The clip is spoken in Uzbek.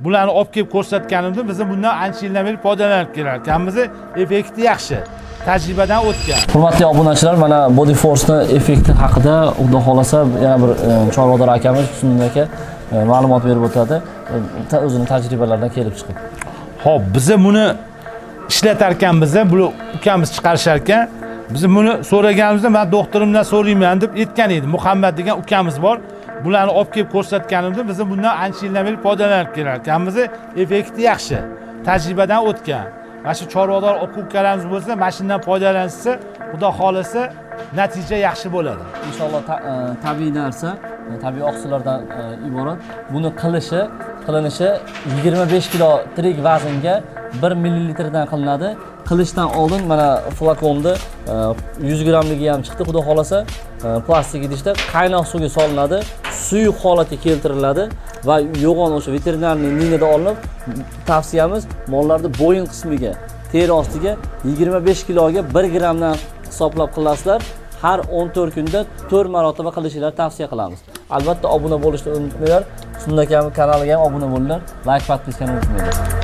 Bularni olib kelib ko'rsatganimda, biz bundan ancha yildan beri foydalanib kelar ekanmiz. Effekti yaxshi, tajribadan o'tgan. Hurmatli obunachilar, mana Body Force'ni effekti haqida Xudo xohlasa yana bir chorvador akamiz Husniddin aka ma'lumot berib o'tadi. O'zini tajribalaridan kelib chiqib. Ho'p, biza buni ishlatar ekanmiz, buni ukamiz chiqarishar ekan. Biz buni so'raganimizda, man doktorimdan so'rayman deb aytgan edi. Muhammad degan ukamiz bor. Bularni olib kelib ko'rsatganimda, biz bundan ancha yildan beri foydalanib kelar ekanmiz. Effekti yaxshi, tajribadan o'tgan. Mana shu chorvador aka ukalarimiz bo'lsa, mana shundan foydalanishsa, Xudo xohlasa, natija yaxshi bo'ladi. Inshaalloh tabiiy narsa, tabiiy oqsillardan iborat. Buni qilinishi 25 kilo tirik vaznga 1 millilitrdan qilinadi. Qilishdan oldin mana flakonni 100 grammligi ham chiqdi, Xudo xohlasa, plastik idishda qaynoq suvga solinadi, suyuq holatga keltiriladi va yo'g'on o'sha ветеринарный liniyada olinib, tavsiyamiz mollarni bo'yin qismiga, teri ostiga 25 kiloga 1 grammdan hisoblab qilasizlar. Har 14 kunda 4 marotaba qilishinglarni tavsiya qilamiz. Albatta obuna bo'lishni unutmanglar. Husniddin akam kanaliga ham obuna bo'linglar. Like, подписка ni unutmanglar.